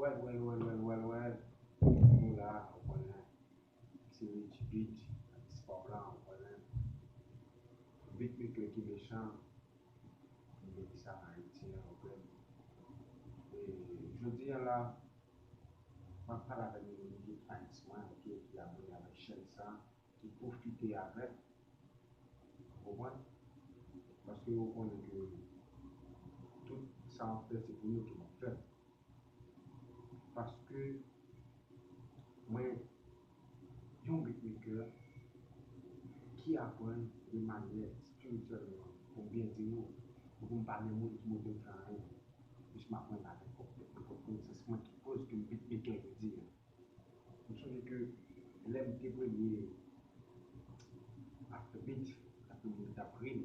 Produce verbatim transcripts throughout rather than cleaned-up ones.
Well, well, well, well, well, well. Nou la, ou konnen. Se Rich Beat, sport la, ou konnen. Beatmaker ki mechan, m te di sa nan Ayiti an, ou konnen. E jodi a la, m ap pale avèk nou de fans mwen, ok, ki abone avèk chèn sa, ki pwofite avèk, ou konprann? Paske yo konnen ke tout sa w ap fè, se pou yo ke w ap fè. Paske mwen, yon beatmaker ki aprann de manyè espirityèlman, pou m byen di nou, pou m pa gen moun ki montre m fè anyen. Jis m aprann avèk pwòp, pwòp konesans mwen ki koz ke m beatmaker jodi a. M sonje ke lè m te premye ap fè beat, ap fè moun t ap ri m.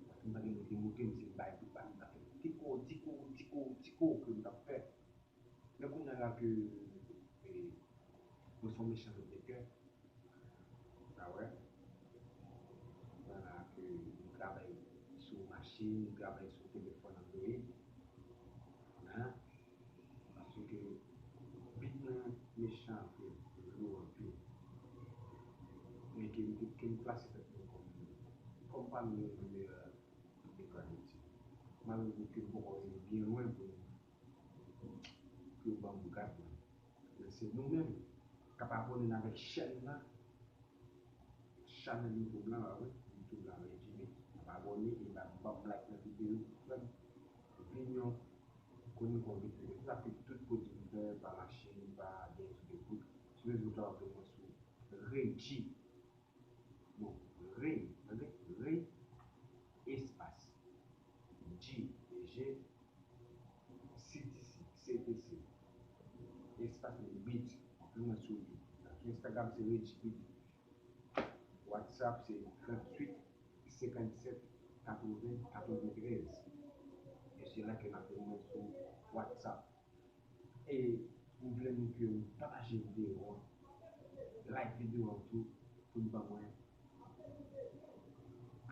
Paske m pa gen moun ki montre m, se bay bout bay, m t ap fè tiko, tiko, tiko, tiko ke m t ap fè. Men kounye a la ke, e, mwen se yon mechan beatmaker, sa wè. Kounye a la ke m travay sou machin, m travay sou telefòn Android. Hein? Paske beat mwen mechan anpil, lou anpil. Men ke m te, ke m klase tèt mwen kòm, kòm pami youn nan meyè beatmaker Ayiti. Malgre ke m poko rive byen lwen pou, pou yo ban m gad mwen. Men se nou menm k ap abone avèk chèn nan, chanèl YouTube la, wi, YouTube la, Rich Beat. N ap abone, e ba, ban m like nan videyo, frè m. Vin yon konikò vit vit. Se sa ke tout pwodui m fè, pa machin, pa byen sou Facebook. Sou Facebook la, w ap jwenn mwen sou Rich. Bon, Rich, tande? Rich, espas. G, G, C T C, C T C. Espas Beat. W ap jwenn mwen sou Instagram, se Rich Beat. WhatsApp se tranntuit senkannsèt katreven katreventrèz. E se la ke n ap jwenn mwen sou WhatsApp. E m vle nou ke nou pataje videyo an, like videyo an tou, pou n ban mwen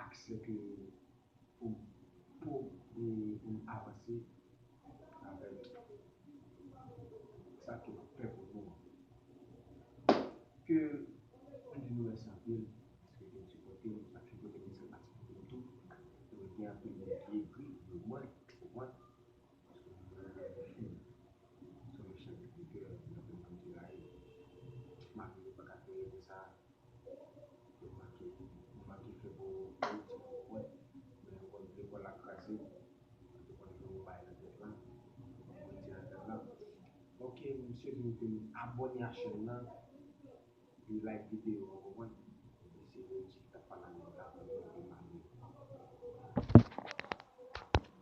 aksè ke pou, pou, pou, pou m avanse avèk sa ke m ap fè pou nou an. Ke m di nou mèsi anpil, paske nou sipòte m, sa ki kote nou se pati pou nou tou. Nou gen anpil moun ki ekri, yo mwen, pou mwen, paske nou se yon mechan ki ke nan pen nan tiraye. Malgre yo pa ka fè erè sa, yo manke, yo manke fè pou Ayiti pou mwen. Men yo konn lekòl la kraze, yo konn gen yon bagay nan tèt la, yon ti nan tèt la. Ok, m swete nou ke nou abone a chèn nan, epi like videyo an, konprann?